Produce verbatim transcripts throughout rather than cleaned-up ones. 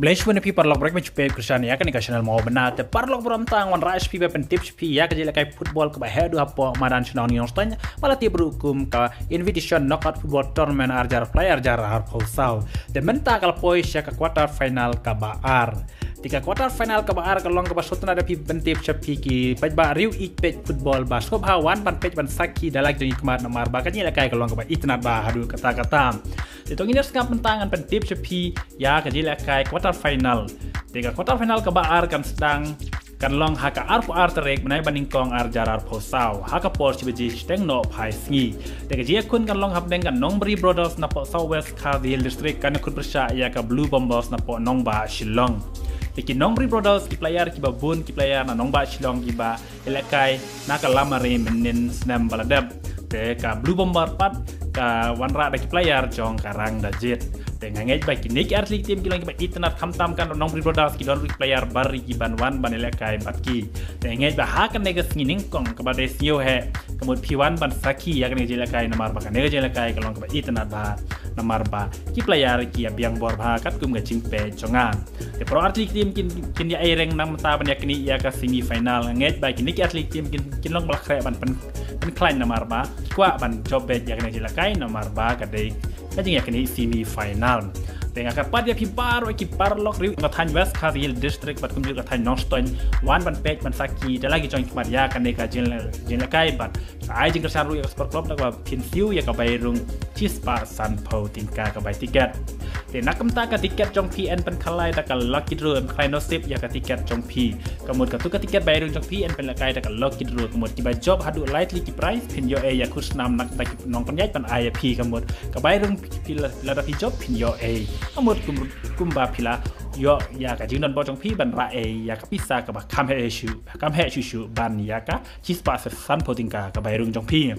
Khublei shibun ïa phi paralok baroh kiba ju peit kyrshan ïa kane ka channel Mawbynna. Te paralok baroh, tang wan rah sha phi ban pyntip sha phi ïa ka jingïalehkai football kaba heh haduh hapoh madan shnong Nongstoiñ, ba la tip ruh kum ka Invitation Knockout Football Tournament ar hajar arphew lai ar hajar arphew saw. Te mynta ka la poi sha ka quarter final kaba ar. Te ka quarter final kaba ar ka long kaba sngewtynnat ïa phi ban pyntip sha phi ki paidbah riew ïeit peit football ba sngewbha wan ban peit ban sakhi da la ki jong ki khmat namar ba ka jingïalehkai ka long kaba itynnat bha haduh katta katta. Te to ngin ïa sngap mynta ngan pyntip sha phi ïa ka jingïalehkai quarter final. Te ka quarter final kaba ar kan sdang, kan long ha ka arphew ar tarik bnai ba nyngkong ar hajar arphew saw, ha ka por shi baje shiteng nohphai sngi. Te ka jingïakhun kan long hapdeng ka Nongbri Brothers napoh South West Khasi Hills District kan ïakhun pyrshah ïa ka Blue Bombers napoh Nongbah Shillong. Te ki Nongbri Brothers ki player kiba bun, ki player na Nongbah Shillong kiba ïalehkai na ka Lamare mynhynnin snem ba la dep. Te ka Blue Bomber pat ka wanrah da ki player jong ka Rangdajied. Te nga ngeit ba kine ki artylli ki team ki long kiba itynnat, khamtam ka Nongbri Brothers ki don ruh ki player barit kiban wan ban ïalehkai bad ki. Te nga ngeit ba ha kane ka sngi nyngkong kaba dei sngi ïewheh, ka mut phi wan ban sakhi ïa kane ka jingïalehkai namar ba kane ka jingïalehkai ka long kaba itynnat bha namar ba ki player ki ïa biang bor bha katkum ka jingpeit jong nga. Te baroh artylli ki team kin, kin ïa ïeng nangta ban ïa knieh ïa ka semi final. Nga ngeit ba kine ki artylli ki team kin, kin long ba la khreh ban pyn, pynkhlaiñ namar ba ki kwah ban jop beit ïa kane ka jingïalehkai namar ba ka dei ka jingïaknieh semi final. Te nga kyrpad ïa phi baroh ki paralok riew ka thaiñ West Khasi Hills District bad kumjuh ka thaiñ Nongstoiñ, wan ban peit ban sakhi da la ki jong ki khmat ïa kane ka jing, jingïalehkai bad ai jingkyrshan ruh ïa ka Sport Club da kaba phin siew ïa ka bai rung shispah sanphew tyngka ka bai tiket. Te na ka bynta ka tiket jong phi yn pynkhalai da ka lucky draw, yn pynkhalai nasib ïa ka tiket jong phi. Ka mut katu ka tiket bai rung jong phi yn pynïalehkai da ka lucky draw. Ka mut kiba jop haduh lai tylli ki prize phin ïoh ei ïa khusnam na ka bynta ki nongpynïaid ban ai ïa phi. Ka mut ka bai rung phi la, lada phi jop phin ïoh ei. Ka mut kum, kumba phi la ïoh ïa ka jingdon bor jong phi ban rah ei ïa ka pisa kaba kham heh shuh, kham heh shuh shuh ban ïa ka shispah sanphew tyngka ka bai rung jong phi.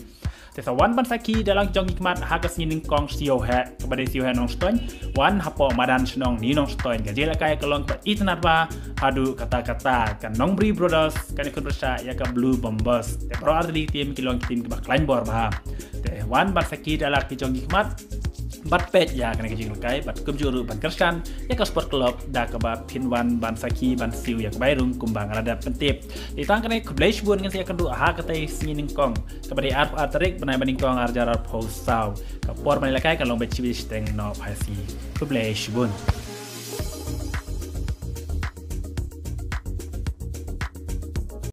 Te sa wan ban sakhi da la ki jong ki khmat ha ka sngi nyngkong shi ïewheh kaba dei shi ïewheh Nongstoiñ, wan hapoh madan shnong New Nongstoiñ. Ka jingïalehkai ka long kaba itynnat bha haduh katta katta. Ka Nongbri Brothers kan ïakhun pyrshah ïa ka Blue Bombers. Te baroh artylli ki team ki long ki team kiba khlaiñ bor bha. Te wan ban sakhi da la ki jong ki khmat bad peit ïa kane ka jingïalehkai bad kumjuh ruh ban kyrshan ïa ka Sport Club da kaba phin wan ban sakhi ban siew ïa ka bai rung kumba nga la dep pyntip. Te tang kane, khublei shibun, ngin sa ïakynduh ha katei sngi nyngkong kaba dei arphew ar tarik bnai ba nyngkong ar hajar arphew saw. Ka por ban ïalehkai kan long beit shi baje shiteng nohphai sngi. Khublei shibun.